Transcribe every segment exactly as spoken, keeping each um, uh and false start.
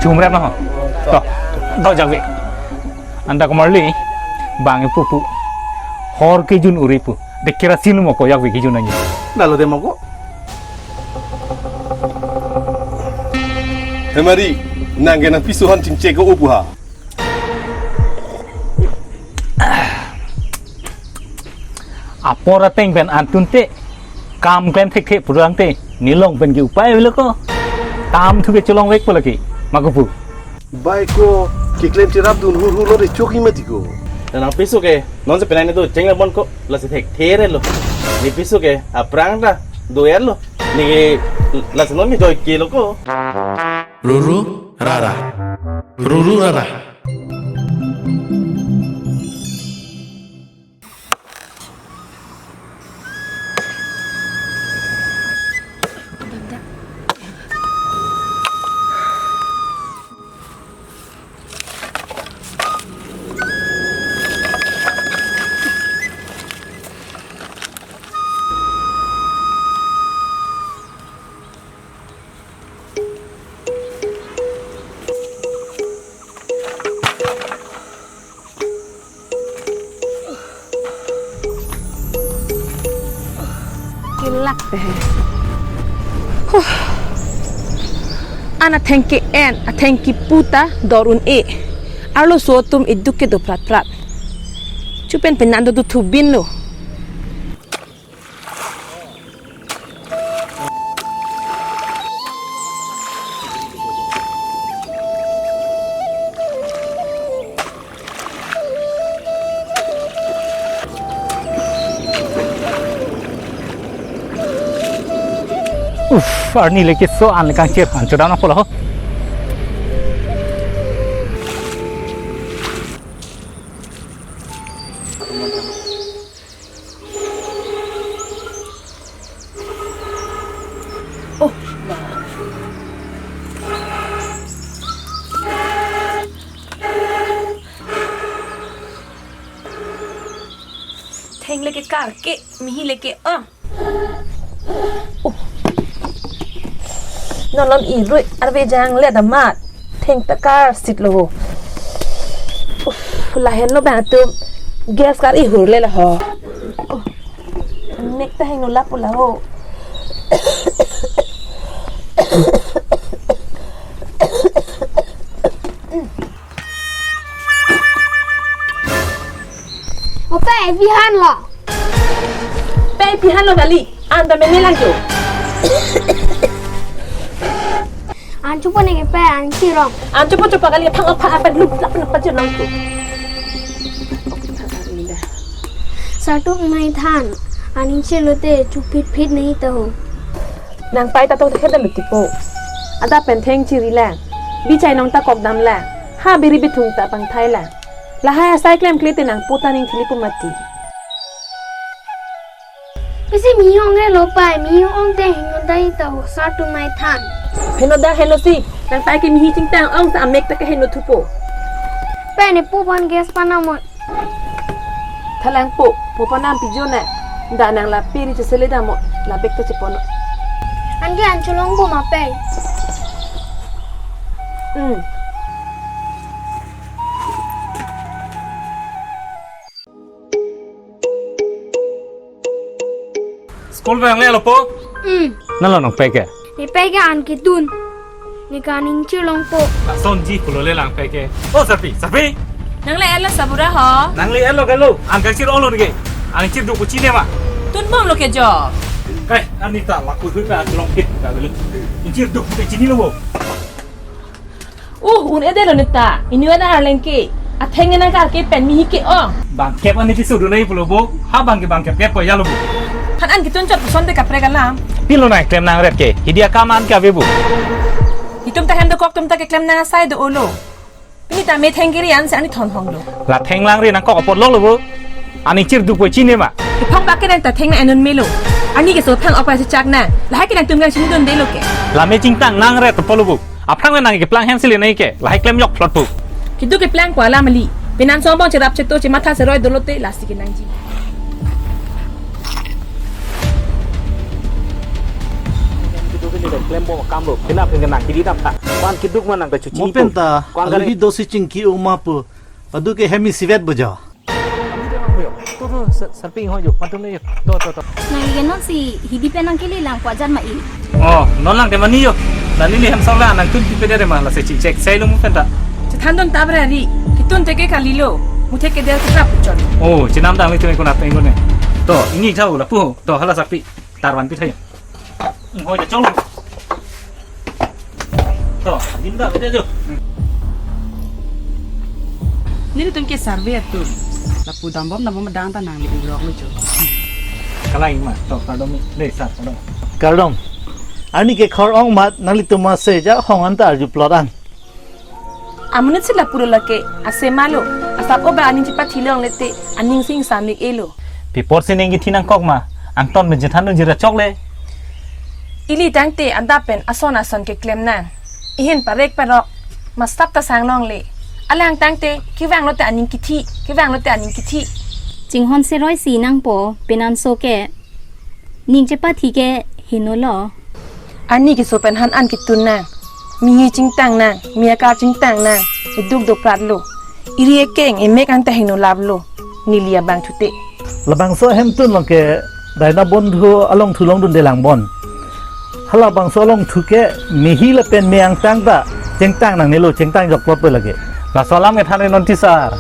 Humrem na ho. To, to jakve. Anta komarli, bang ipu pu. Hor kejun uri pu. De kerasin mo ko jakve kejun anyi. Dalo de mo ko. Hemari, nang ke nangpiso han chingche ko upu ha. Apor ateng pen antun te kam klem thekthe purang te nelong pen ke upai avelo ko. Tam thu ke cholongvek pu lake ma ko pu. Bai ko keklem cherapdun hurhur lo de choki mati ko. Nangpiso ke non se penai ne do cheng bon ko lasi thekthe re lo. Nepiso ke aphrang ta do er lo. Ne ke lasi non ne joi ke lo ko. Ruru rara. Ruru rara. Kelak te. Huh. An atheng ke-en, atheng kipu ta dor un-e. Arloso atum iduk kedo prat prat. Chupen penan do duthu bin lo. Uff, arni le keso an le kangchir an chodam na pula ho. Oh, ma. Theng le ke kar ke, mihi le ke, ah. Oh. Non non irui arve jang le damat. Theng ta kar sit lo. Uff, lahenlo bang atum. Gas kar ihur le la ho. Oh. Mek ta heno lapu la ho. Ope, bihan lo. Pe bihan lo kali. Anta meme lang jo. An chupo ne ke pe an chirong. An chupo chupo kali phang apha apat lup lap na pajir lang jo. Satu mai than. An inchir lote chupit pit nahi ta ho. Nang pai ta tong khe da luti po. Ada pen theng chiri lang. Bichai nong ta kok dam lang. Ha biri bithung ta pangthai lang. Lahai asai klemkle te nang puta ning thili pu mati. Pisi mihi ong re lo pai, mihi ong te heno dai ta ho satu mai than. Heno da heno si, nang pai ke mihi chingtang ong ta amek ta ke heno thupo. Pai ne pu ban gas panam mo. Thalang po, po panam pijo na. Da nang la piri chesele dam mo, la bek ta chepono. Anke an cholong po ma pai. Hmm. School bang le lo po? Hmm. Nalo nong peke? Ne peke an kitun. Ne ka ning chirlong po. Lason ji pulo le lang peke. Oh, Sapi, Sapi. Nang le elo sabura ho. Nang le elo kalo. An kachir olo ke. An chir du kuchine ma. Tun bom lo ke jo. Kai, Anita, laku hui pa chirlong kit ka belu. Chir du kuchine lo bo. Uh, un-e detlo neta. Inut an arleng ke. Atheng nang kar ke pen mihi ke ong. Bang kep ani piso dunai pulo bo. Ha bang ke bang kep kep ko ya lo bo. Han an kitun chot puson te kaprek alam. Pilo nang klem nang ret ke. Hidi akam an ke ave bo. Itum ta hem dokok tum ta keklem nang asai do-olo. Pini ta me theng kiri an si ani thon hong lo. La theng lang ri nang kok apot lo lo bo. Ani chir du kuchine ma. Iphang bak ke nang ta theng nang enun melo. Ani keso phang opa si chak nang. Lahai ke nangtum kangchini dundelo ke. La me chingtang nang ret pulo bo. Aphrang le nang keplang hem si le nai ke, lahai klem yok phlot pu. Kidu keplang ko alam ali. Penan song bong cherap cheto chematha seroi dolo te lasi ke nangji. Klembo kamlo, kena pengena, hidi dam tha. Wan keduk manang ta chuchi. Mo pen ta, ko angkar alu hi dosi chingki uma pu. Padu ke hem isivet bojo. To, to, sar-, sarpi ho jo, patum le jo. To, to, to. Nang igen non si hidi pen nangkele lang ko ajat ma i. Oh, non lang de mani jo. Neli hem sar la nangtun pi pe de ma, lasi chingchek sai lo mo pen ta. Chethan dun ta bra ri. Kitun te ke kalilo. Muthe ke del ke trap chon. Oh, chenam dang le tu ko nat ingone. To, ingni thau lapu. To, hala sarpi. Tarwan pi thai. Hoi, chong. To, dim da, dim da. Nelitum ke survey atum. Lapu dambom dambom dang ta nangli urok lo jo. Kalang ma, to, kardom. Le, sar, kardom. Kardom. Arni ke khor ong mat nanglitum ase ja hong an ta arju plot an. Amonit si lapu lo lake, ase ma lo, asap o ba aning chepathi longle te, aning si ingsamik e lo. Pi apot si ning kithi nangkok ma, angton me jethan un jira chok le. Ili tangte adap pen ason ason keklem nang. Ihin parek parok, masap ta sang longle. Alang tangte, kevang lote aning kithi, kevang lote aning kithi. Chinghon seroi si nangpo, penanso ke. Ning chepathi ke heno lo. Arni keso pen han an kitun nang. Mihi chingtang nang, mi akar chingtang nang. Iduk do prat lo. Iri ekeng emek an ta heno lap lo. Neli abang thute. Labangso ahemtun long ke Daina Bondhu alongthu longdunde lang bon. Halabangso alongthu ke mihi lapen me angtang ta chengtang nangne lo, chengtang jokplot pe lake. Laso alam kethan re non ti sar.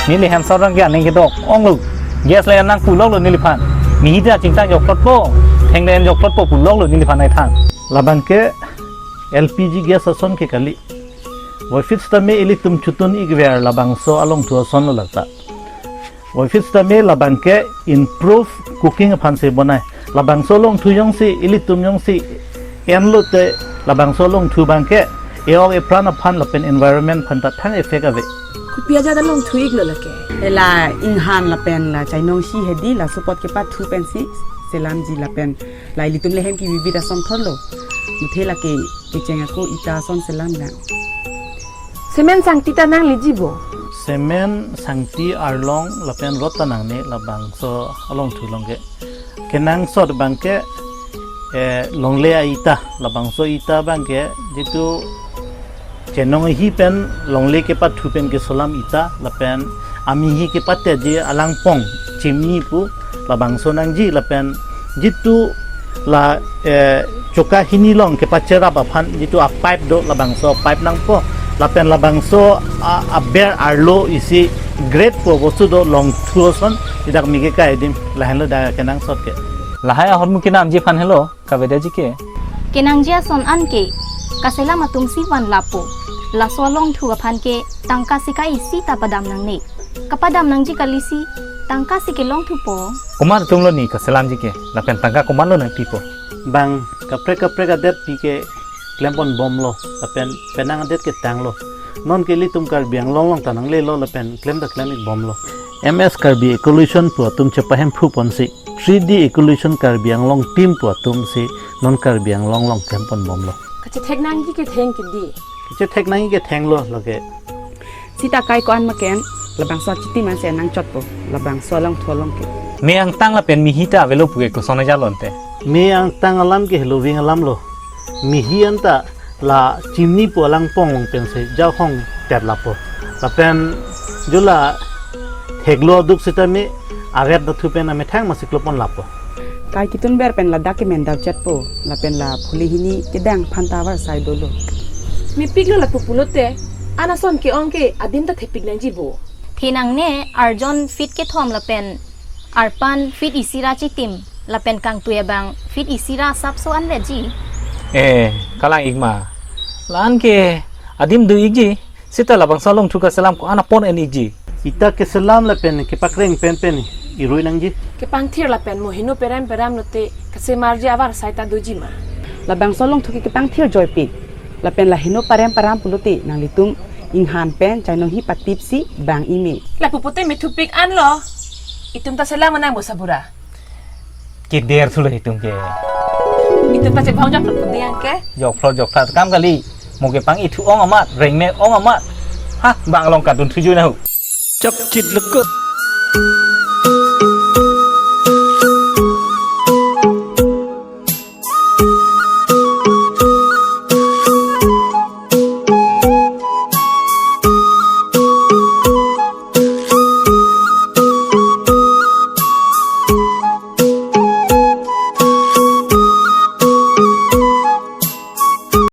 Neli hem sar rang ke aning kedok ong lo. Gas le nang pulok lo neliphan. Mihi ta chingtang jokplot po. Theng le jokplot po pulok lo neliphan ai than. Labang ke L P G gas ason ke kali. Voiphit sitame ilitum chutun ikver labangso alongthu ason lo lata. Voiphit sitame labang ke improve cooking aphan si bonai. Labangso alongthu jongsi ilitum jongsi en lote labangso alongthu abang ke e-ok epran aphan lapen environment aphan ta thang effect ave. Kopi ajat alongthu ik lo lake. Ela inghan lapen la chainong si hedi la support kepathu pensi selamji lapen la ilitum le hem kebibit ason thor lo. Muthe lake kecheng ako ita ason selam nang. Semen sangti ta nangleji bo. Semen sangti arlong lapen rot ta nangne labangso alongthu long ke. Kenangsot abang ke, eh, longle a-ita labangso ita abang ke jitu chenong ahi pen longle kepathu pen keselam ita lapen amihi kepateji alangpong chimni pu labangso nangji lapen jitu la, eh, choka hini along kepacherap aphan jitu a-pipe do labangso pipe nangpo lapen labangso a-, aber arlo isi grade po bostu do longthu ason idak mike kai dim lahenlo da kenangsot ke. Lahai ahormu kenamji aphan helo kavedaji ke. Kenangji ason an ke kaselam atum si van lapo. Laso alongthu aphan ke tangka si ka isi ta padam nangne. Kapadam nangji kali si tangka si kelongthu po. Komat atum lo ni kaselamji ke, lapen tangka komat lo nangpipo. Bang kaprek kaprek adet pi ke klempon bomlo, lapen penang adet ke tanglo. Non ke ilitum Karbi Anglong along ta nanglelo lapen klem ta klem ik bomlo. M S Karbi Ecolution pu atum chepahemphu ponsi, three D Ecolution Karbi Anglong team pu atum si non Karbi Anglong along klempon bomlo. Kachethek nangji ketheng ke di. Kachethek nangji kethenglo lake. Sita kai ko-an ma ken, labangso achitim ansi nangchotpo, labangso alongthu along ke. Me angtang lapen mihi ta avelo pu ke koson ajat lo ante. Me angtang alam ke heloving alam lo. Mihi anta la chimni pu alangpong along pensi jahong tet lapo. Lapen jula theklo aduk sitame arep dathu pen amethang masi klopon lapo. Kai kitun ber pen ladak ke mendau chetpo, lapen la phuli hini kedang phanta avar sai dolo. Mepik lo lapu pulote, an ason ke-ong ke adim ta thepik nangji bo. Thenangne arjon feet kethom lapen arpan feet isi ra chitim, lapen kangtui abang feet isi ra asapso an veji. Eh, kalang ik ma. La-an ke adim do ikji. Sita labangso alongthu kaselam ko-an apon en ikji. Ita keselam lapen kepakreng penpen irui nangji. Kepangthir lapen mo heno perem perem lote kasemarji avar sai ta doji ma. Labangso alongthu ke kepangthir joipik. Lapen la heno parem param pulote nanglitum inghan pen chainong hi patipsi bang ime. Lapu pote methupik anlo. Itum ta selam nang bo sabura. Keder thulo itum ke. Itum ta chebang jokplot pudi yang ke. Jokplot jokplot kam kali. Mo kepang-ithu ong amat, rengme ong amat. Ha, bang along kadun thuju nahu. Chokchit lukut